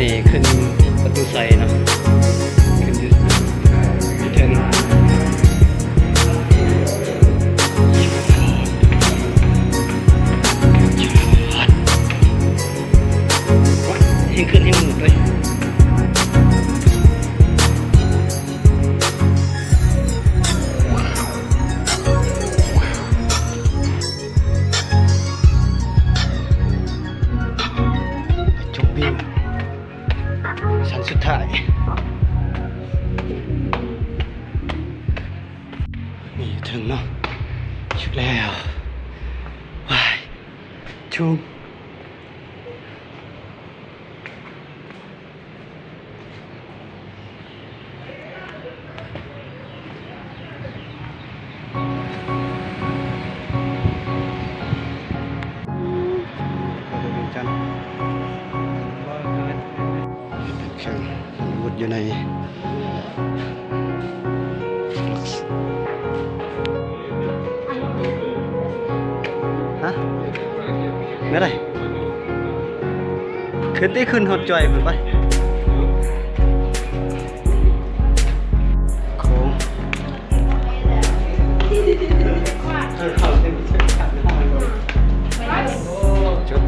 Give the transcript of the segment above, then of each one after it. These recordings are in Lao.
ນີ້ຂຶ້ນປະຕູໄຊເນາະ ຂຶ້ນຢູ່ ຢູ່ເທິງ ແຮງຂຶ້ນແຮງມືດເວີຍ. ໄປຊົມວິວຊັ້ນສຸດທ້າຍ ນີ້ເຖິງເນາະ ສຸດແລ້ວ ວ້າຍ ສູງ. ເປັນເຄື່ອງ ຢູ່ໃນ ຮະ ແນວໃດ? ຂຶ້ນຕິ ຂຶ້ນຮອດຈອຍພຸ້ນໄປ ໂຄ້ງ ຈຸດ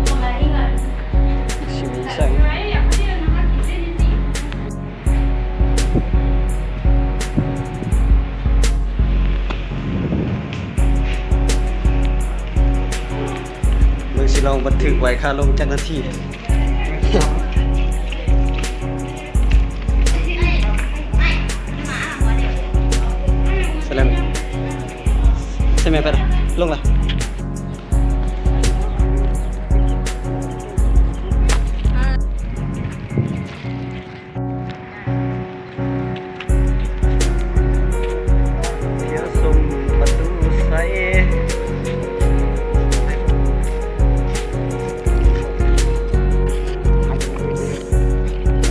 ຊິມີແສງ. ເບິ່ງຊິລອງບັນທຶກໄວ້ຄ່າລົງຈັກນາທີ. ສະແລມ ໃສ່ແມ່ນໄປລະ ລົງລະ. ທ່ຽວຊົມປະຕູໄຊ.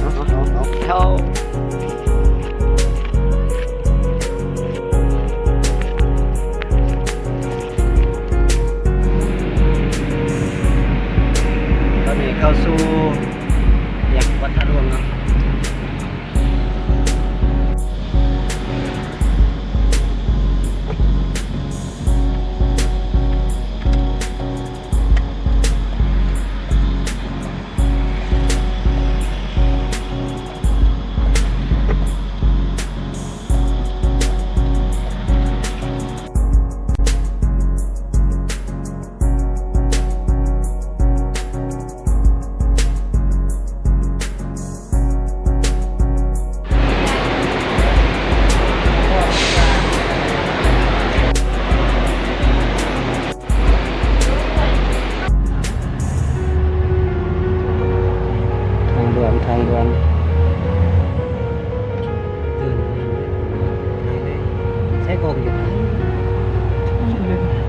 ເອົາ ເອົາ ເອົາ ເອົາ ເຂົ້າ. ຕອນນີ້ເຂົ້າສູ່ແຍກວັດທາດຫຼວງເນາະ. ທາງດ່ວນ ທາງດ່ວນ ເດີນໄປເລື້ອຍໆ ໃສ່ກອງຢູ່ຫັ້ນ.